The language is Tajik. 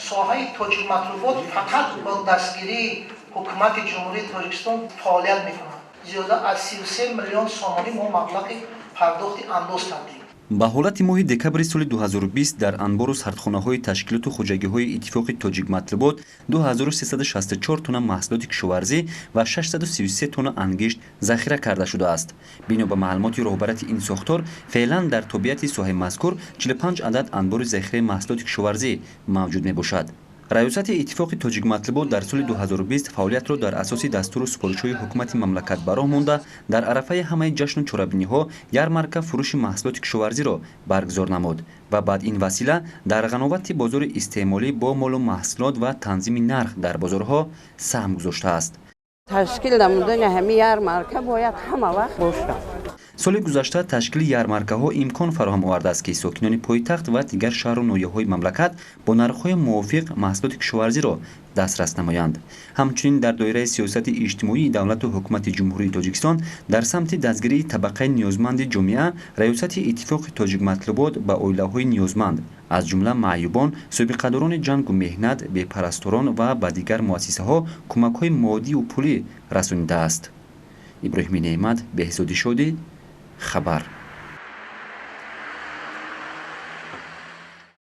Соҳаи Тоҷикматлубот фақат бо дастгирии Ҳукумати Ҷумҳурии Тоҷикистон фаъолият мекунад. Зиёда аз 33 миллион сомонӣ мо маблағи пардохти андоз кардем. Ба ҳолати моҳи декабри соли 2020 дар анбору сардхонаҳои ташкилоту хоҷагиҳои Иттифоқи Тоҷикматлубот 2364 тонна маҳсулоти кишоварзӣ ва 633 тонна ангишт захира карда шудааст. Бино ба маълумоти роҳбарияти ин сохтор, феълан дар тобеияти соҳаи мазкур 45 адад анбори захираи маҳсулоти кишоварзӣ мавҷуд мебошад. Раёсати Иттифоқи Тоҷикматлубот дар соли 2020 фаъолиятро дар асоси дастуру супоришҳои ҳукумати мамлакат ба роҳ монда, дар арафаи ҳамаи ҷашну чорабиниҳо ярмарка фурӯши маҳсулоти кишоварзиро баргузор намуд ва баъд ин васила дар ғановати бозори истеъмолӣ бо молу маҳсулот ва танзими нарх дар бозорҳо саҳм гузоштааст. Ташкил намудани ҳамин ярмарка бояд ҳама вақт бошад. Соли гузашта ташкили ярмаркаҳо имкон фароҳам овардааст, ки сокинони пойтахт ва дигар шаҳру ноҳияҳои мамлакат бо нархҳои мувофиқ маҳсулоти кишоварзиро дастрас намоянд. Ҳамчунин дар доираи сиёсати иҷтимоии давлату Ҳукумати Ҷумҳурии Тоҷикистон дар самти дастгирии табақаи ниёзманди ҷомеа, Раёсати Иттифоқи Тоҷикматлубот ба оилаҳои ниёзманд, аз ҷумла маъюбон, собиқадорони ҷангу меҳнат, бепарасторон ва ба дигар муассисаҳо кӯмакҳои моддию пулӣ расонидааст. Иброҳими Неъмат, Беҳзоди Шодӣ, Хабар.